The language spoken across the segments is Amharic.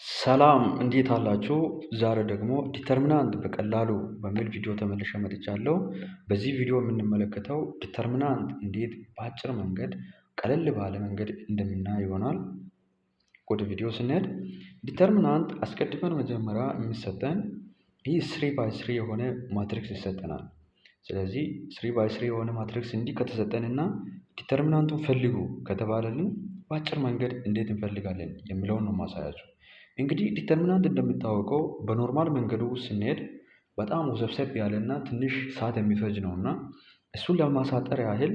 ሰላም እንዴት አላችሁ? ዛሬ ደግሞ determinant በቀላሉ በሚል ቪዲዮ ተመልሼ መጥቻለሁ። በዚህ ቪዲዮ የምንመለከተው determinant እንዴት በአጭር መንገድ፣ ቀለል ባለ መንገድ እንደምናይ ይሆናል። ወደ ቪዲዮ ስንሄድ determinant አስቀድመን መጀመሪያ የሚሰጠን ይህ 3 by 3 የሆነ matrix ይሰጠናል። ስለዚህ 3 by 3 የሆነ matrix እንዲህ ከተሰጠንና determinant ኡን ፈልጉ ከተባለልን በአጭር መንገድ እንዴት እንፈልጋለን የሚለውን ነው ማሳያችሁ። እንግዲህ determinant እንደሚታወቀው በ normal መንገዱ ስንሄድ በጣም ውስብስብ ያለና ትንሽ ሰዓት የሚፈጅ ነው። እና እሱን ለማሳጠር ያህል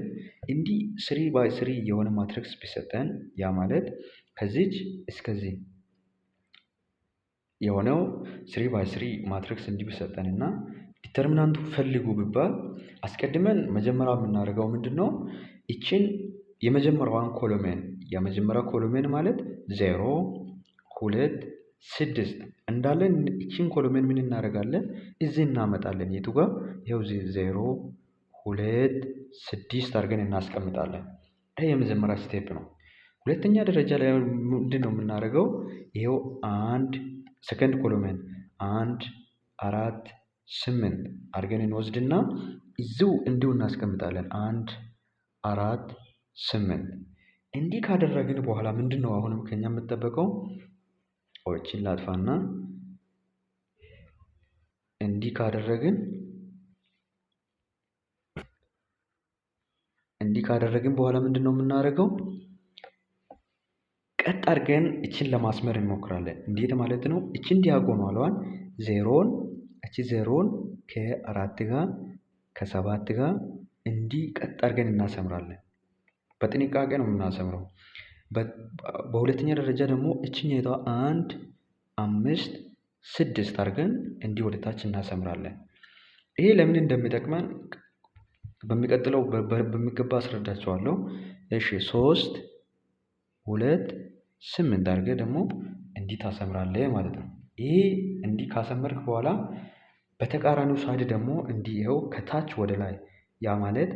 እንዲህ 3 by 3 የሆነ matrix ቢሰጠን፣ ያ ማለት ከዚች እስከዚህ የሆነው 3 by 3 matrix እንዲህ ቢሰጠን እና determinant ኡ ፈልጉ ቢባል አስቀድመን መጀመሪያ የምናደርገው ምንድን ነው? ይችን የመጀመሪያዋን column፣ የመጀመሪያ column ማለት 0፣ 2፣ 6 እንዳለን ይችን column ምን እናደርጋለን? እዚህ እናመጣለን። የቱ ጋር? ይኸው እዚህ 0፣ 2፣ 6 አድርገን እናስቀምጣለን። ይሄ የመጀመሪያ step ነው። ሁለተኛ ደረጃ ላይ ምንድን ነው የምናደርገው? ይኸው አንድ second column 1፣ 4፣ 8 አድርገን እንወስድና እዚሁ እንዲሁ እናስቀምጣለን። 1፣ 4፣ 8 እንዲህ ካደረግን በኋላ ምንድን ነው አሁንም ከኛ የምጠበቀው? ኦችን ላጥፋና እንዲህ ካደረግን በኋላ ምንድን ነው የምናደርገው? ቀጥ አድርገን እችን ለማስመር እንሞክራለን። እንዴት ማለት ነው? እችን diagonal ኧን ዜሮን፣ እቺ ዜሮን ከአራት ጋር፣ ከሰባት ጋር እንዲህ ቀጥ አድርገን እናሰምራለን። በጥንቃቄ ነው የምናሰምረው። በሁለተኛ ደረጃ ደግሞ እችኛይቷ 1፣ 5፣ 6 አድርገን እንዲህ ወደ ታች እናሰምራለን። ይሄ ለምን እንደሚጠቅመን በሚቀጥለው በሚገባ አስረዳችኋለሁ። እሺ፣ 3፣ 2፣ 8 አድርገህ ደግሞ እንዲህ ታሰምራለህ ማለት ነው። ይሄ እንዲህ ካሰመርክ በኋላ በተቃራኒው side ደግሞ እንዲህ ይኸው ከታች ወደ ላይ፣ ያ ማለት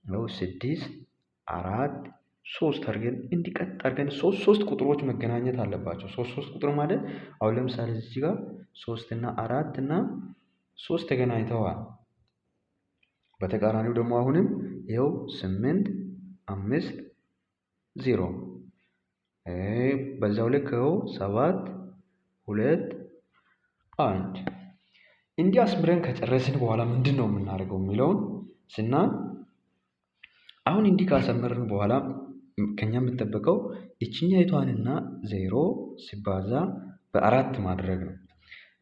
ይኸው 6፣ 4፣ 3 አድርገን እንዲህ ቀጥ አድርገን ሶስት ሶስት ቁጥሮች መገናኘት አለባቸው። ሶስት ሶስት ቁጥር ማለት አሁን ለምሳሌ እዚህ ጋር ሶስት እና አራት እና ሶስት ተገናኝተዋል። በተቃራኒው ደግሞ አሁንም ይኸው 8፣ 5፣ 0፣ በዛው ልክ ይኸው 7፣ 2፣ 1 እንዲህ አስምረን ከጨረስን በኋላ ምንድን ነው የምናደርገው የሚለውን ስና አሁን እንዲህ ካሰመርን በኋላ ከኛ የምጠበቀው ይችኛይቷንና ዜሮ ሲባዛ በአራት ማድረግ ነው።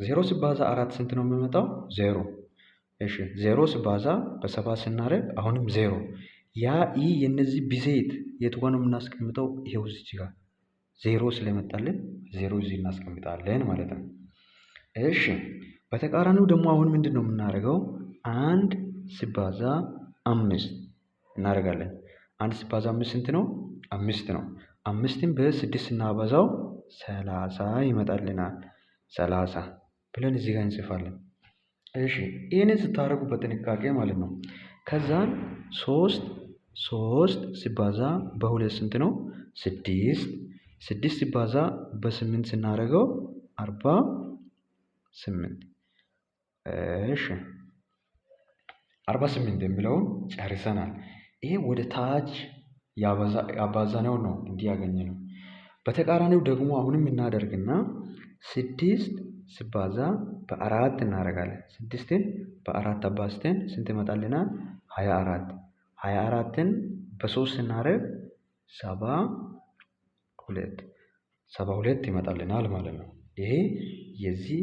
ዜሮ ሲባዛ አራት ስንት ነው የሚመጣው? ዜሮ። እሺ፣ ዜሮ ሲባዛ በሰባት ስናደርግ አሁንም ዜሮ። ያ ይህ የነዚህ ብዜት የቱ ጋር ነው የምናስቀምጠው? ይሄው እዚች ጋር ዜሮ ስለመጣልን ዜሮ እዚህ እናስቀምጣለን ማለት ነው። እሺ፣ በተቃራኒው ደግሞ አሁን ምንድን ነው የምናደርገው? አንድ ሲባዛ አምስት እናደርጋለን። አንድ ሲባዛ አምስት ስንት ነው? አምስት ነው። አምስትን በስድስት ስናባዛው 30 ይመጣልናል። 30 ብለን እዚህ ጋር እንጽፋለን። እሺ፣ ይህንን ስታደርጉ በጥንቃቄ ማለት ነው። ከዛን ሶስት፣ ሶስት ሲባዛ በሁለት ስንት ነው? ስድስት። ስድስት ሲባዛ በስምንት ስናደርገው 48። እሺ፣ 48 የሚለውን ጨርሰናል። ይሄ ወደ ታች ያባዛነው ነው እንዲህ ያገኘነው። በተቃራኒው ደግሞ አሁንም እናደርግና ስድስት ሲባዛ በአራት እናደርጋለን። ስድስትን በአራት አባዝተን ስንት ይመጣልናል? 24። 24ን በሶስት ስናደርግ 72፣ 72 ይመጣልናል ማለት ነው። ይሄ የዚህ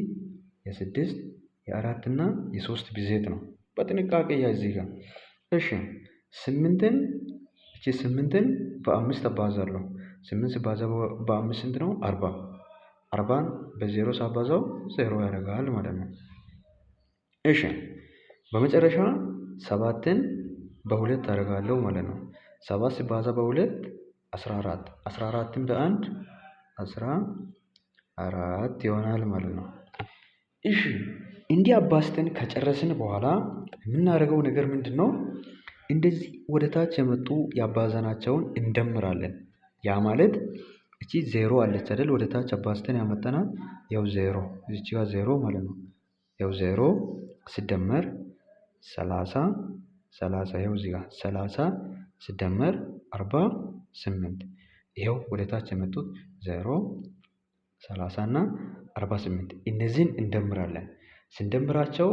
የስድስት፣ የአራት እና የሶስት ብዜት ነው። በጥንቃቄ ያ እዚህ ጋር። እሺ፣ ስምንትን፣ እቺ ስምንትን በአምስት አባዛለሁ። ስምንት ሲባዛ በአምስት ስንት ነው? 40። 40ን በዜሮ ሳባዛው ዜሮ ያደርጋል ማለት ነው። እሺ፣ በመጨረሻ ሰባትን በሁለት አደርጋለሁ ማለት ነው። ሰባት ሲባዛ በሁለት 14፣ 14ን በአንድ 14 ይሆናል ማለት ነው። እሺ፣ እንዲህ አባዝተን ከጨረስን በኋላ የምናደርገው ነገር ምንድን ነው? እንደዚህ ወደ ታች የመጡ ያባዛናቸውን እንደምራለን። ያ ማለት እቺ 0 አለች አይደል? ወደ ታች አባዝተን ያመጣናት ያው 0 እዚች ጋር 0 ማለት ነው። ያው 0 ሲደመር 30 30 ያው እዚህ ጋር 30 ሲደመር 48 ይሄው ወደ ታች የመጡት 0 30 እና 48 እነዚህን እንደምራለን። ስንደምራቸው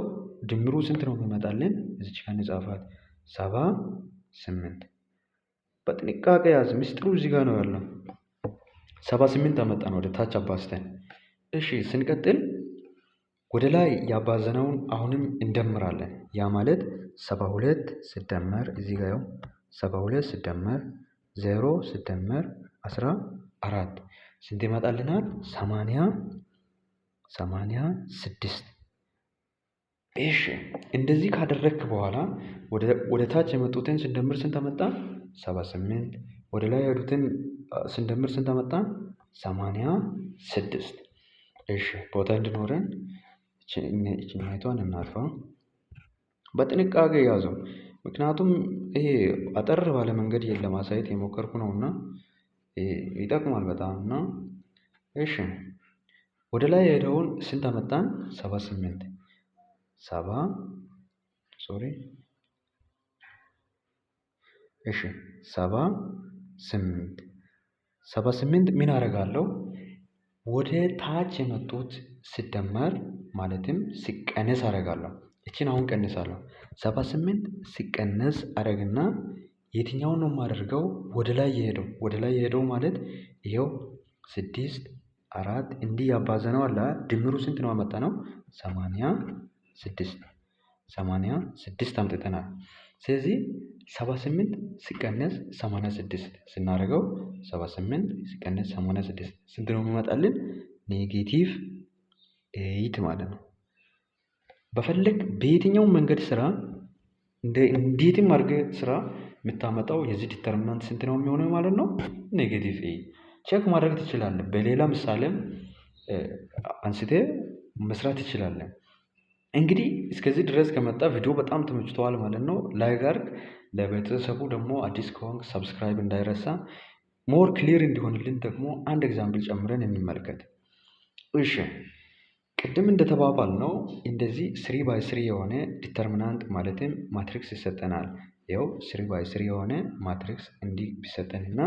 ድምሩ ስንት ነው የሚመጣልን? እዚች ጋር እንጻፋት 78። በጥንቃቄ ያዝ፣ ምስጢሩ እዚህ ጋር ነው ያለው። 78 አመጣን ወደ ታች አባዝተን። እሺ ስንቀጥል ወደ ላይ ያባዘነውን አሁንም እንደምራለን። ያ ማለት 72 ሲደመር እዚህ ጋር ያው 72 ሲደመር 0 ሲደመር 14 ስንት ይመጣልናል? 86። እሺ እንደዚህ ካደረግክ በኋላ ወደ ታች የመጡትን ስንደምር ስንት አመጣ? 78። ወደ ላይ የሄዱትን ስንደምር ስንት አመጣ? 86። እሺ ቦታ እንዲኖረን እቺኛይቷን እናጥፋ። በጥንቃቄ ያዘው፣ ምክንያቱም ይሄ አጠር ባለ መንገድ ለማሳየት የሞከርኩ ነውና ይጠቅማል በጣም እና እሺ ወደ ላይ የሄደውን ስንት አመጣን? 78 ሰባ sorry እሺ 78 78 ምን አደርጋለሁ? ወደ ታች የመጡት ሲደመር ማለትም ሲቀነስ አደርጋለሁ። እቺን አሁን ቀንሳለሁ። 78 ሲቀነስ አደርግና የትኛውን ነው የማደርገው? ወደ ላይ የሄደው ወደ ላይ የሄደው ማለት ይሄው 6 4 እንዲህ ያባዘነው አለ። ድምሩ ስንት ነው ያመጣነው? 86 86 አምጥተናል። ስለዚህ 78 ሲቀነስ 86 ስናደርገው 78 ሲቀነስ 86 ስንት ነው የሚመጣልን? negative 8 ማለት ነው። በፈለግ በየትኛው መንገድ ስራ እንዴትም አድርገህ ስራ የምታመጣው የዚህ determinant ስንት ነው የሚሆነው ማለት ነው? negative 8። check ማድረግ ትችላለህ። በሌላ ምሳሌም አንስተህ መስራት ትችላለህ። እንግዲህ እስከዚህ ድረስ ከመጣ ቪዲዮ በጣም ተመችቶሃል ማለት ነው። like አድርግ። ለቤተሰቡ ደግሞ አዲስ ከሆንክ subscribe እንዳይረሳ። more clear እንዲሆንልን ደግሞ አንድ example ጨምረን እንመልከት። እሺ ቅድም እንደተባባልነው እንደዚህ 3 by 3 የሆነ determinant ማለትም matrix ይሰጠናል። ይኸው 3 by 3 የሆነ matrix እንዲህ ቢሰጠንና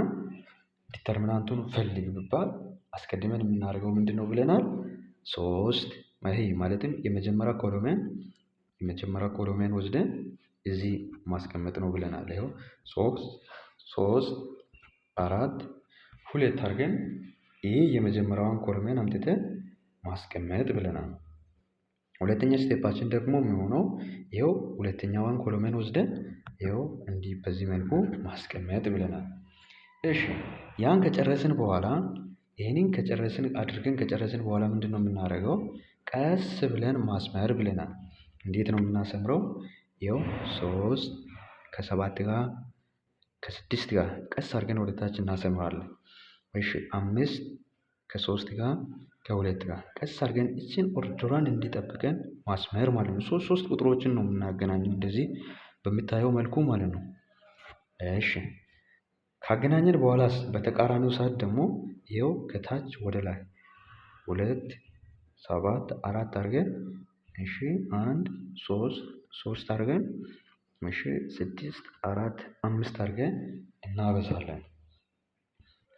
determinant ኡን ፈልግ ቢባል አስቀድመን የምናደርገው ምንድነው ብለናል? 3 ይሄ ማለትም የመጀመሪያ column ወስደን እዚህ ማስቀመጥ ነው ብለናል። ይኸው 3 3 4 2 አድርገን ይሄ የመጀመሪያውን column አምጥተን ማስቀመጥ ብለናል። ሁለተኛ step ኣችን ደግሞ የሚሆነው ይኸው ሁለተኛዋን column ወስደን ይኸው እንዲህ በዚህ መልኩ ማስቀመጥ ብለናል። እሺ ያን ከጨረስን በኋላ ይሄንን ከጨረስን አድርገን ከጨረስን በኋላ ምንድነው የምናደርገው? ቀስ ብለን ማስመር ብለናል። እንዴት ነው የምናሰምረው? ይኸው 3 ከ7 ጋር ከ6 ጋር ቀስ አድርገን ወደ ታች እናሰምራለን። እሺ 5 ከ3 ጋር ከ2 ጋር ቀስ አድርገን እቺን order ሯን እንዲጠብቀን ማስመር ማለት ነው። ሶስት ሶስት ቁጥሮችን ነው የምናገናኘው እንደዚህ በሚታየው መልኩ ማለት ነው። እሺ ካገናኘን በኋላስ በተቃራኒው ሰዓት ደግሞ ይኸው ከታች ወደ ላይ 2 7 4 አድርገን እሺ 1 3 3 አድርገን እሺ 6 4 5 አድርገን እናበዛለን።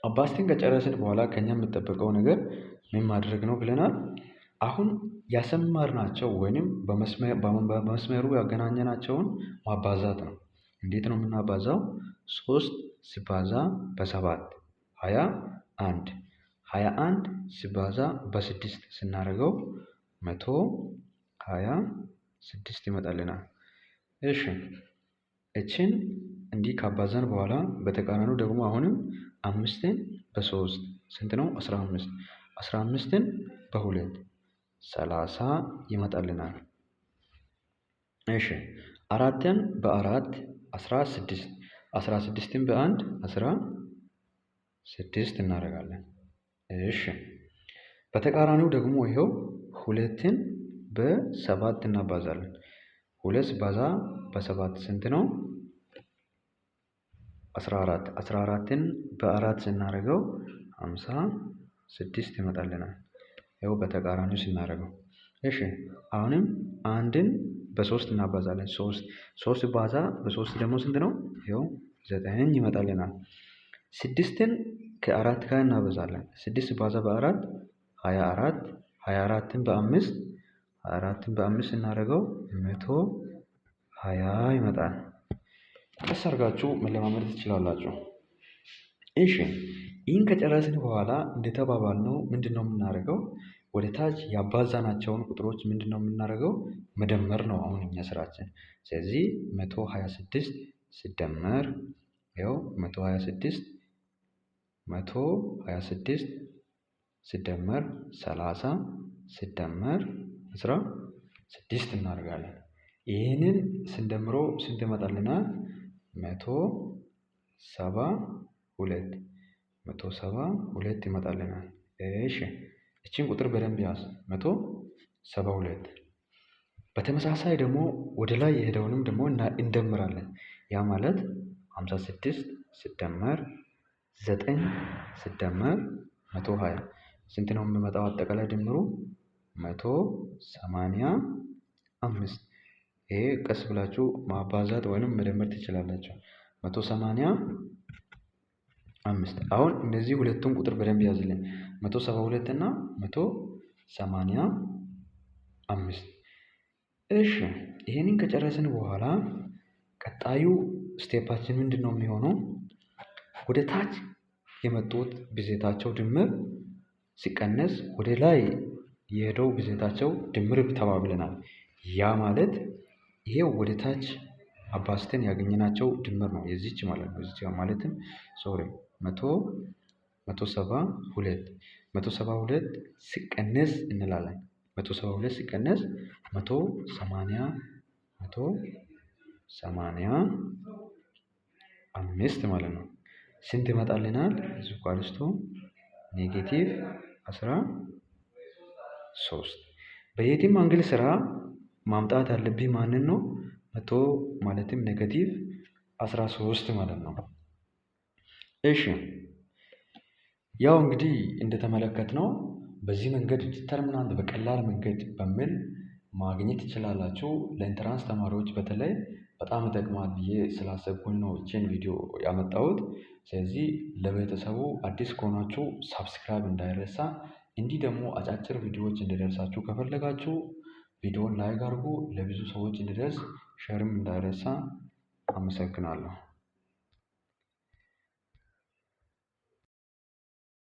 አባዝተን ከጨረስን በኋላ ከኛ የሚጠበቀው ነገር ምን ማድረግ ነው ብለናል? አሁን ያሰመርናቸው ወይንም በመስመሩ ያገናኘናቸውን ማባዛት ነው። እንዴት ነው የምናባዛው? 3 ሲባዛ በ7 21 21 ሲባዛ በ6 ስናደርገው 126 ይመጣልናል። እሺ እቺን እንዲህ ካባዛን በኋላ በተቃራኒው ደግሞ አሁንም 5ን በ3 ስንት ነው? 15 15ን በ2 30 ይመጣልናል። እሺ 4ን በ4 16 16ን በ1 16 እናደርጋለን። እሺ በተቃራኒው ደግሞ ይኸው 2ን በ7 እናባዛለን። 2 ሲባዛ በ7 ስንት ነው? 14 14ን በ4 ስናደርገው 56 ይመጣልናል። ያው በተቃራኒው ስናደርገው እሺ አሁንም አንድን በሶስት እናባዛለን። 3 3 ባዛ በ3 ደግሞ ስንት ነው? ይኸው 9 ይመጣልናል። 6ን ከ4 ጋር እናበዛለን። 6 ባዛ በ4 24፣ 24ን በ5 24ን በ5 እናደርገው 120 ይመጣል። ቀስ አድርጋችሁ መለማመድ ትችላላችሁ። እሺ ይህን ከጨረስን በኋላ እንደተባባልነው ምንድነው የምናደርገው? ወደ ታች ያባዛናቸውን ቁጥሮች ምንድነው የምናደርገው? መደመር ነው አሁን እኛ ስራችን። ስለዚህ 126 ሲደመር ይኸው 126 126 ሲደመር 30 ሲደመር 16 እናደርጋለን። ይህንን ስንደምረው ስንት ይመጣልናል? 172 172 ይመጣልናል። እሺ እቺን ቁጥር በደንብ ያዝ፣ 172። በተመሳሳይ ደግሞ ወደ ላይ የሄደውንም ደግሞ እንደምራለን። ያ ማለት 56 ሲደመር 9 ሲደመር 120 ስንት ነው የሚመጣው? አጠቃላይ ድምሩ 185። ይሄ ቀስ ብላችሁ ማባዛት ወይንም መደመር ትችላላችሁ። 185። አሁን እነዚህ ሁለቱን ቁጥር በደንብ ያዝልን፣ 172 እና 185። እሺ ይሄንን ከጨረስን በኋላ ቀጣዩ step ኣችን ምንድነው የሚሆነው? ወደ ታች የመጡት ብዜታቸው ድምር ሲቀነስ ወደ ላይ የሄደው ብዜታቸው ድምር ተባብለናል። ያ ማለት ይሄው ወደ ታች አባዝተን ያገኘናቸው ድምር ነው የዚች ማለት ነው። የዚች ማለትም sorry 172 172 ሲቀነስ እንላለን። 172 ሲቀነስ 180 185 ማለት ነው። ስንት ይመጣልናል? is equals to negative 13። በየትም angle ስራ ማምጣት ያለብኝ ማንን ነው? መቶ ማለትም negative 13 ማለት ነው። እሺ ያው እንግዲህ እንደተመለከትነው በዚህ መንገድ determinant በቀላል መንገድ በሚል ማግኘት ትችላላችሁ። ለ entrance ተማሪዎች በተለይ በጣም ይጠቅማል ብዬ ስላሰብኩኝ ነው ይቺን ቪዲዮ ያመጣሁት። ስለዚህ ለቤተሰቡ አዲስ ከሆናችሁ subscribe እንዳይረሳ፣ እንዲህ ደግሞ አጫጭር ቪዲዮዎች እንዲደርሳችሁ ከፈለጋችሁ ቪዲዮውን like አድርጉ፣ ለብዙ ሰዎች እንዲደርስ share ም እንዳይረሳ። አመሰግናለሁ።